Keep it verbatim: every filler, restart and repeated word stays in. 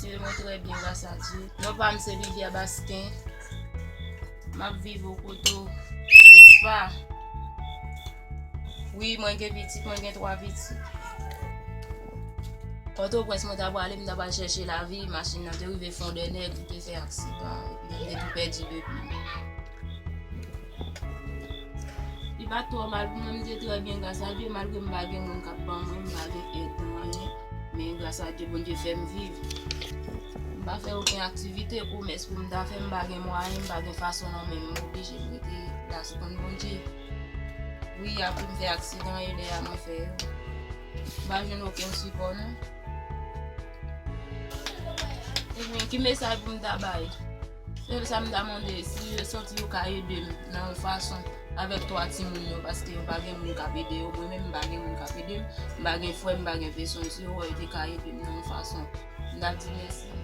Mwen trè byen, gras a Dye. Non pa m se Livia Baskin. M ap viv Okoto, Despa. Wi, mwen gen pitit, mwen gen twa pitit. Pòtoprens mwen ta prale, m ta pral chèche lavi, machin nan te rive Fondènèg, li te fè aksidan, epi m te tou pèdi de pye. Li pa t twò mal pou mwen, m te trè byen, gras a Dye, malgre m pa gen moun k ap ban mwen, m pa gen èd nan anyen, men gras a Dye, Bondye fè m viv. M pa fè okenn aktivite, komès pou m ta fè, m pa gen mwayen, m pa gen fason nan men m, m oblije m rete la sou kont Bondye. Wi, apre m fè aksidan, e lè a mwen fè yo. M pa jwenn okenn sipò, non. Ebyen, ki mesaj pou m ta bay? Sèl sa m ta mande, si yo santi yo ka ede m nan yon fason avèk twa timoun yo, paske yo pa gen moun k ap ede yo. Mwen menm, m pa gen moun k ap ede m. M pa gen frè, m pa gen pèsonn. Si yo wè yo te ka ede m nan yon fason, m t ap di mèsi.